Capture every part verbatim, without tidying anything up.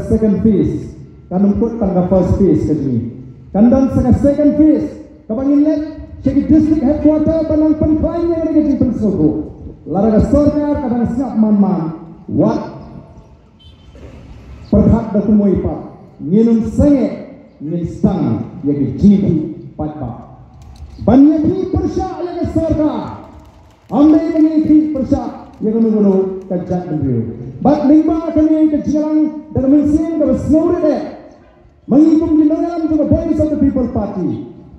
Second phase, kan ym kut tang ka first phase ka jong ngi. Kan don sa ka second phase kaba ngin leit sha ki district headquarter ban nang pynkhlaiñ ïa ka jingpynsngewthuh. Lada ka sorkar ka dang sngap man man, wat pyrkhat da kumwei pat, ngin ym sangeh, ngin sdang ïa ki jingïakhih paidbah ban ïakhih pyrshah ïa ka sorkar. Ym dei ban ïakhih pyrshah ïa kano kano ka jaitbynriew. Bad lyngba kane ka jingïalang da ka mynsiem kaba sngewrit eh, ma ngi kum ki nongïalam jong ka Voice of the People Party,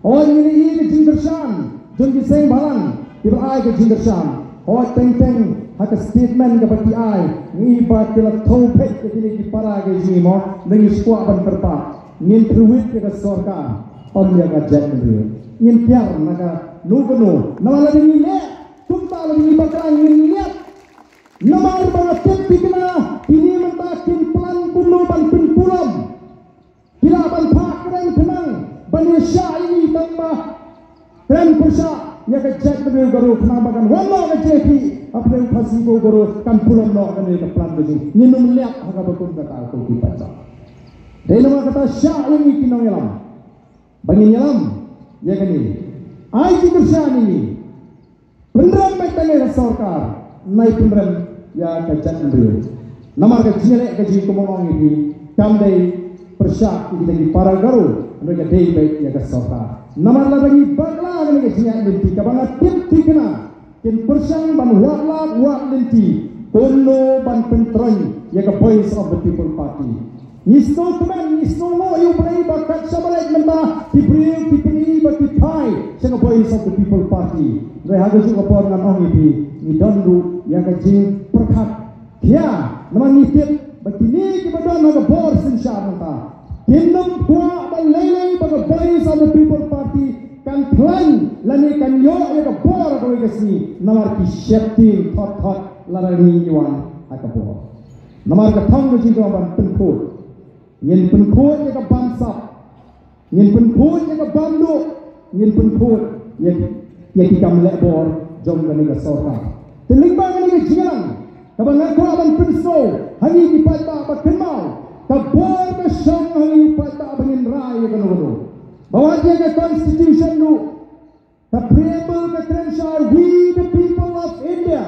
hooid ngi ïohi ka jingkyrshan jong ki seng bhalang kiba ai ka jingkyrshan. Hooid teng teng ha ka statement kaba ki ai, ngi ba ki la thew phet ïa kine ki para ka jingim, mo, ngi shu kwah ban kyrpad, ngin thewit ïa ka sorkar, ym ïa ka jaitbynriew. Ngin tiar na kano kano, namar lada ngi leh kumta, lada ngi bakla, ngin leh. Namar ba nga tip thikna kine mynta kin plan kumno ban pynpulom. Ki lah ban phah kren khnang ban ïashah ïa ngi, tang ba kren pyrshah ïa ka jaitbynriew ka ruh, khnang ba kan wan noh ka jingïakhih hapdeng Khasi Pung ka ruh, kan pulom noh kane ka plan ka jong ngi. Ngin ym leh ha kaba kum kata, ko ki paidbah. Dei namar kata shah ïa ngi ki nongïalam ba ngin ïalam ïa kane. Ai jingkyrshan ïa ngi. Pynrem beit tang ïa ka sorkar, nai pynrem ïa ka jaitbynriew. Namar ka jingïaleh ka jong ngi, kumba ong ïa phi, kam dei pyrshah ïa kita ki para Garo, hynrei ka dei beit ïa ka sorkar. Namar lada ngi bakla kane ka jingïaid lynti kaba nga tip thikna kin pyrshang ban wad lad wad lynti kumno ban pyntroiñ ïa ka Voice of the People Party. Ngi sngewkmen, ngi sngewnguh ïa U Blei ba kat shaba leit mynta ki briew ki pyni ba ki phai sha ka Voice of the People Party. Hynrei ha kajuh ka por ngan ong ïa phi, ngi don ruh ïa ka jingpyrkhat khia, namar ngi tip ba kine kiba don ha ka bor synshar mynta kin ym kwah ba lei lei ba ka Voice of the People Party kan khlaiñ lane kan ïoh ïa ka bor ha kawei ka sngi, namar ki sheptieng thot thot lada ngi wan ha ka bor. Namar ka thong ka jingkyrmen ban pynkhuid. Ngin pynkhuid ïa ka bamsap. Ngin pynkhuid ïa ka bamduh. Ngin pynkhuid ïa, ïa ki kam leh bor jong kane ka sorkar. Te lyngba kane ka jingïalang kaba nga kwah ban pynsngew ha ngi ki paidbah ba kynmaw, ka bor ka shong ha ngi ki paidbah ba ngin rai ïa kano kano. Ba wat ïa ka constitution ruh, ka preamble ka kren shai, "We the people of India."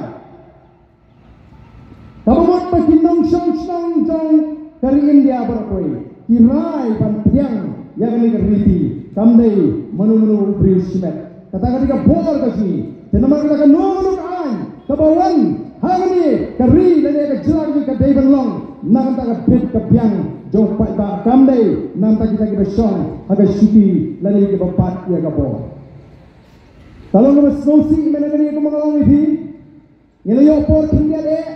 Kaba mut ba ki nongshong shnong jong ka ri India baroh kawei ki rai ban pdiang ïa kane ka riti, kam dei mano mano u briew shimet. Kata ka dei ka bor ka jong ngi. Te namar kata kano kano ka aiñ kaba wan ha kane ka ri lane ka jylla ka jong ngi ka dei ban long na ka bynta ka bit ka biang jong u paidbah, kam dei na ka bynta kita kiba shong ha ka shuki lane kiba bat ïa ka bor. Ka long kaba sngewsih mynta kane, kumba nga la ong ïa phi, ngi la ïoh por khyndiat eh,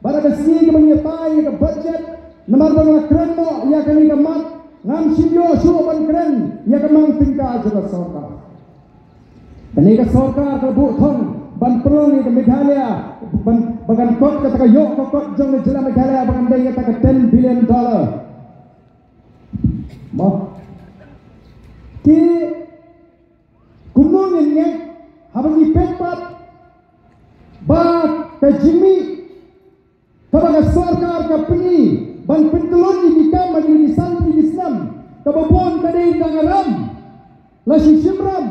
bad ha ka sngi kaba ngi ïatai ïa ka budget, namar ba nga la kren noh ïa kane ka mat, ngam shym ïoh shuh ban kren ïa ka mang tyngka jong ka sorkar. Kane ka sorkar ka buh thong ban pynlong ïa ka Meghalaya, ban, ba kan kot kata ka ïoh ka kot jong ka jylla Meghalaya ba kan dei kata ka ten billion dollar. Mo. Te kumno ngin ngeit haba ngi peit pat ba ka jingmih kaba ka sorkar ka pyni ban pyntyllun ïa ki kam ha kine ki san tylli ki snem, kaba bun ka dei da ka ram, la shisien ram.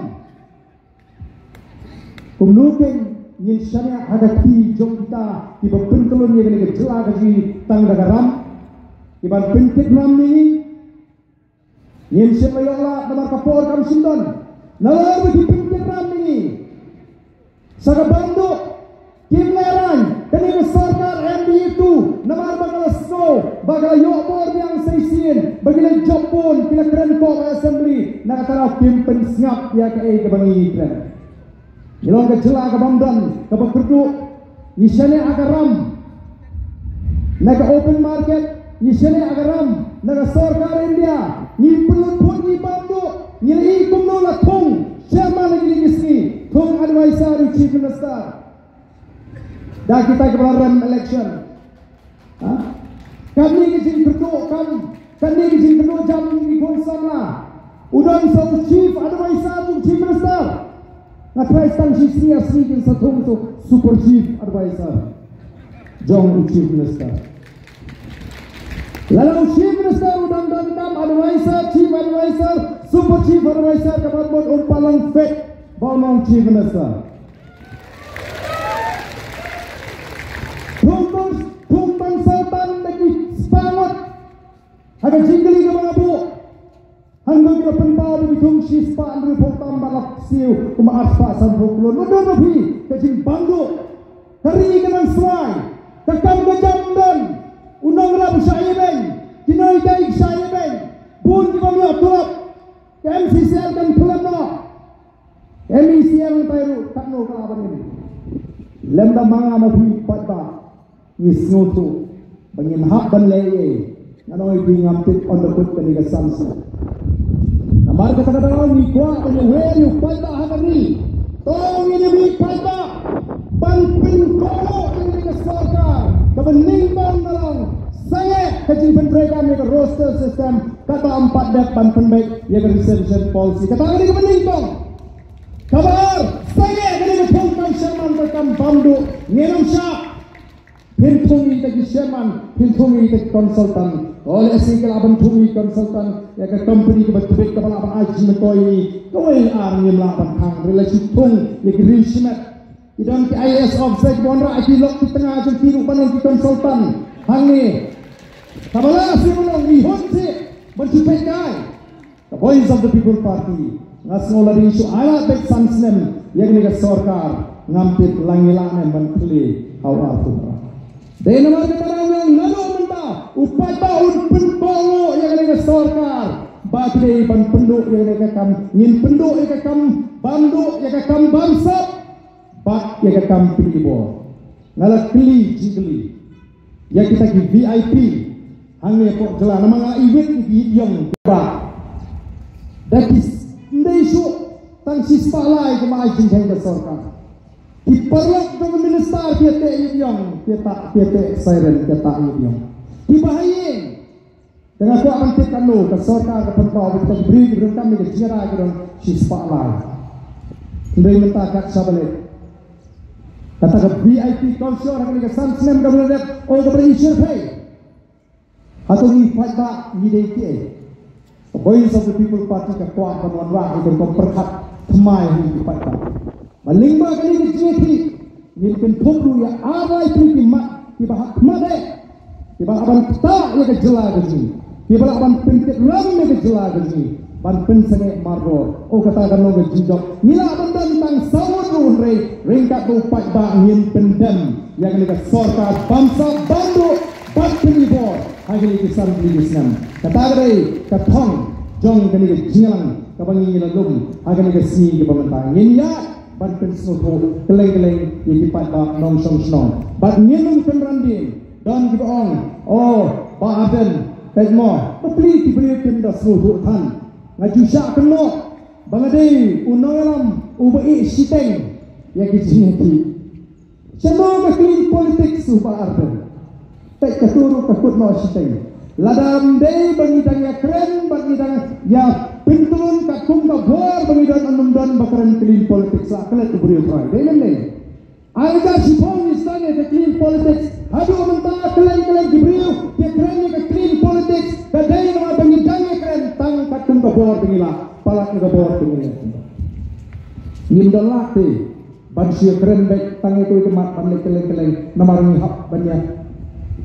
Kumno kein ngin shaniah ha ka kti jong kita kiba pyntyllun ïa kane ka jylla ka jong ngi tang da ka ram, kiban pynkit ram ïa ngi? Ngin shym la ïoh lad namar ka por kam shym don. Nalor ba ki pynkit ram ïa ngi sa ka bamduh, kim lehraiñ kane ka sorkar M D A two namar ba ka la sngew ba ka la ïoh bor biang sa shisien, ba ki la jop bun, ki la kren hapoh ka assembly, na kata daw kim pynsngap ïa kaei kaba ngi kren. Ngi long ka jylla ka bym don kaba kyrduh. Ngi shaniah ha ka ram na ka open market, ngi shaniah ha ka ram na ka sorkar India. Ngi pynlut phut, ngi bamduh, ngi la ïohi kumno la thung chairman ha kine ki sngi, thung advisor u chief minister da kita kiba la rem election. Ha? Kane ka jingkyrduh kam, kane ka jingkyrduh jam ki khun samla. U don sa u chief advisor jong u chief minister. Nga tharai tang shi sngi ar sngi kin sa thung sa u super chief advisor jong u chief minister. Lada u Chief Minister u dang don kam advisor, Chief Advisor, Super Chief Advisor, ka ban mut um pat long fit ba un long Chief Minister. Thung, thung, thung consultant da ki spah ngut. Ha ka jingkylli kaba nga buh, hangno ki la pynpaw ba ki thung shispah hynriewphew tam bad la siew kumba arspah sanphew klur. Wat don ma phi ka jingbam duh. Ka ri ka nang swai, ka kam ka jam don. U nongrep u shah ïa beiñ, ki nonghikai ki shah ïa beiñ. Bun ki bym ïoh tulop. Ka M C C L kan khlem noh. M E C L nang tai ruh katno ka la ban im. Lem da ma nga ma phi paidbah ngi sngewthuh ba ngin hap ban leh ei. Nga ong ïa phi ngam tip on the foot kane ka san snem. Namar kata ka daw ngi kwah ban ïa wer ïa u paidbah ha ka ri. To ngin ïa mih paidbah ban pynkohnguh ïa kane ka sorkar kaba nyngkong na long sangeh ka jingpyntreikam ïa ka roster system, kata ym pat dep ban pynbeit ïa ka reservation policy. Kata kane kaba nyngkong. Kaba ar, sangeh kane ka thung kam sherman ka kam bam duh, ngin ym shah. Phin thung ïa kita ki sherman, phin thung ïa kita ki consultant. Lehse ki lah ban thung ïa ki consultant ïa ka company kaba tbit kaba lah ban ai jingmyntoi ïa ngi. Kawei ar ngim lah ban khang, hynrei la shu thung ïa ki riewshimet. Ki don ki I A S officer kiba wanrah ïa ki lok ki tnga jong ki ruh ban long ki consultant hangne. Kaba lah shu ban long, ngi hun seh ban shu peit kai. Ka Voice of the People Party, nga sngew lada ngi shu ailad beit san snem ïa kane ka sorkar, ngam tip la ngi lah ne ban khlieh ha u arphew phra. Dei namar kata nga ong naduh mynta u paidbah un pynkohnguh ïa kane ka sorkar ba ki dei ban pynduh ïa kane ka kam, ngin pynduh ïa ka kam bam duh, ïa ka kam bamsap bad ïa ka kam pynibor. Nga la kylli jingkylli ïa kita ki V I P hangne hapoh jylla, namar nga la iwit ïa ki ïit ïong ba da ki s-, ym dei shuh tang shispah lai kumba ai jingkheiñ ka sorkar. Ki paralok jong u minister ki ïa teh ïit ïong, ki ïa tah, ki ïa teh siren, ki ïa tah ïit ïong. Kiba ha ïing. Te nga kwah ban tip katno ka sorkar ka pynpaw ba kita ki briew kiba donkam ïa ka jingïada ki don shispah lai. Hynrei mynta kat shaba leit. Kata ka V I P culture ha kane ka san snem kaba la dep, oh, kaba la ïashyrkhei. Hato ngi paidbah ngi dei kiei? Ka Voice of the People Party ka kwah ban wanrah ïa ka rukom pyrkhat thymmai ha ngi ki paidbah. Ba lyngba kane ka jingïakhih ngin kynthup ruh ïa ar lai tylli ki mat kiba ha khmat eh, kiba lah ban ktah ïa ka jylla ka jong ngi, kiba lah ban pynkit ram ïa ka jylla ka jong ngi ban pynsangeh mardor. Oh, kata kan long ka jingjop. Ngi lah ban don tang saw ngut ruh hynrei ryngkat bad u paidbah ngin pyndem ïa kane ka sorkar bamsap bam duh bad pynibor ha kine ki san tylli ki snem. Kata ka dei ka thong jong kane ka jingïalang kaba ngi la lum ha kane ka sngi kaba mynta. Ngin ïaid ban pynsngewthuh kylleng kylleng ïa ki paidbah nongshong shnong. Bad ngin ym kynran dien. Don kiba ong, oh, Bah Ardent, peit mo, bapli ki briew kim da sngewthuh than. Nga ju shah kynnoh ba nga dei u nongïalam uba ïeh shiteng ïa ki jingïakhih. Shano ka clean politics u Bah Ardent? Peit kato ruh ka kut noh shiteng. Lada ym dei ba ngi dang ïakren, ba ngi dang ïa pyntlun katkum ka bor ba ngi don, ym don ba kren clean politics, la klet u briew trai. Dei ne ym dei? Ar hajar shiphew ngi sdang ïa ka clean politics. Haduh mynta kylleng kylleng ki briew ki kren ïa ka clean politics. Ka dei namar ba ngi dang ïakren tang katkum ka bor ba ngi lah, palat ïa ka bor ba ngi lah. Ngim don lad te ban shu ïakren beit tang ïa kawei ka mat ban leit kylleng kylleng namar ngi hap ban ïa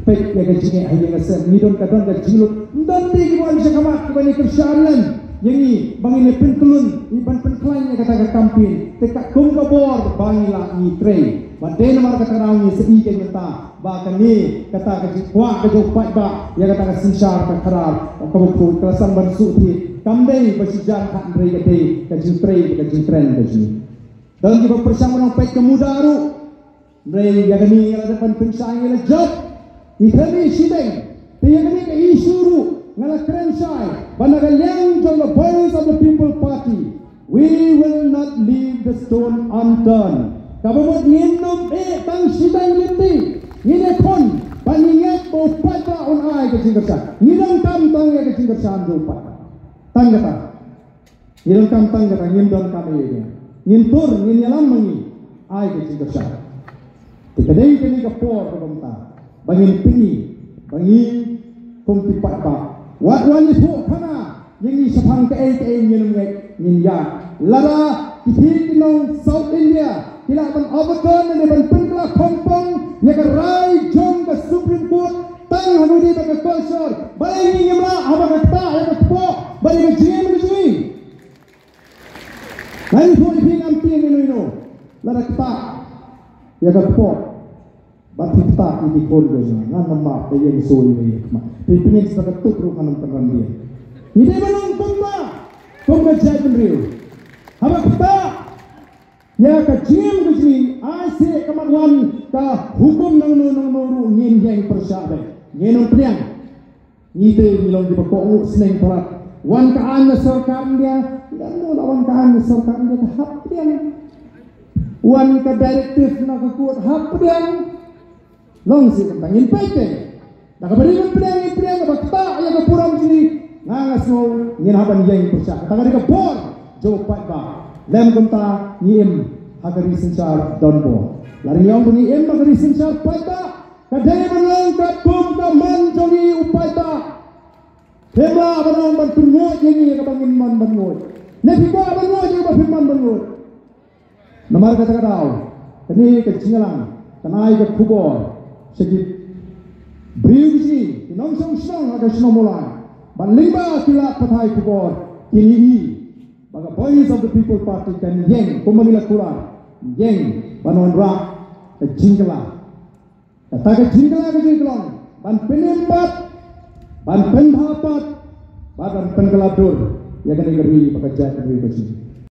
peit ïa ka jingeh ha ïing ha sem. Ngi don ka, don ka jinglut. Ym don te kiba wan sha khmat kiban ïa kyrshan lem ïa ngi ba ngin ïa pyntlun, ngi ban pynkhlaiñ ïa kata ka campaign. Te katkum ka bor ba ngi lah ngi trei. Bad dei namar kata ka daw ngi sa ïohi mynta ba kane kata ka jingkwah ka jong u paidbah ïa kata ka synshar ka khadar kaba khuid ka la sdang ban shu thied. Kam dei ba shu jan khat hynrei ka dei ka jingtrei, ka jingkren ka jong ngi. Don kiba pyrshang ban ong peit ka MUDA ruh. Hynrei ïa kane ngi la dep ban pynshai, ngi la jop. Ngi kren ïa shiteng. Te ïa kane ka issue ruh nga la kren shai ba na ka liang jong ka Voice of the People Party, we will not leave the stone unturned. Kaba mut ngin ym ïeh tang shiteng lynti. Ngin ïakhun ba ngin ngeit ba u paidbah un ai ka jingkyrshan. Ngi donkam tang ïa ka jingkyrshan jong u paidbah. Tang kata. Ngi donkam tang kata, ngim donkam ïa ïa. Ngin tur, ngin ïalam ma ngi. Ai ka jingkyrshan. Te ka dei kane ka por kaba mynta ba ngin pyni ba ngi ki paidbah. Wat wan ïathuh khana ïa ngi shaphang kaei kaei ngin ngeit ngin ïa. Lada ki thie ki nong South India ki lah ban overturn ne ban pynkylla khongpong ïa ka rai jong ka Supreme Court tang ha kaba ïadei bad ka culture, balei ngi ngim lah haba ka ktah ïa ka kpoh bad ïa ka jingim ka jong ngi? Ngan ïathuh ïa phi, ngam tieng ïa no ïa no. Lada ktah ïa ka kpoh bad phi ktah ïa ki khun ka jong nga, ngan ym map, te ïeng shuh ïa ka khmat. Phi pynïeng sa ka tup ruh ngan ym pynran biang. Ngi dei ban long kumta kum ka jaitbynriew. Haba ktah ïa ka jingim ka jong ngi, ai se ka mat wan ka hukum nangno nangno ruh ngin ïeng pyrshah beit, ngin ym pdiang. Ngi te ngi long kiba kohnguh sneng palat. Wan ka aiñ na sorkar India, lano la wan ka aiñ na sorkar India, ka hap pdiang. Wan ka directive na ka court, hap pdiang. Long shisha kumta, ngin peit te. Da kaba dei ban pdiang ngin pdiang, kaba ktah ïa ka burom jong ngi, nga nga sngew ngin hap ban ïeng pyrshah. Kata ka dei ka bor jong u paidbah. Lem kumta ngi im ha ka ri synshar donbor. Lada ngi ong ba ngi im ha ka ri synshar paidbah, ka dei ban long katkum ka mon jong ngi u paidbah. Phim lah ban ong ban pynngud ïa ngi ïa kaba ngim mon ban ngud. Ne phi kwah ban ngud ïa kaba phim mon ban ngud. Namar kata ka daw, kane ka jingïalang, kane ka khubor sha ki briew ki jong ngi, ki nongshong shnong ha ka shnong Mawlai, bad lyngba ki lad pathai khubor, kin ïohi ba ka Voice of the People Party kan ïeng, kumba ngi la kular, ïeng ban wanrah ka jingkylla. Kata ka jingkylla ka jong ngi ka long ban pynim pat, ban pynbha pat, bad ban pynkylla dur ïa kane ka ri bad ka jaitbynriew ka jong ngi.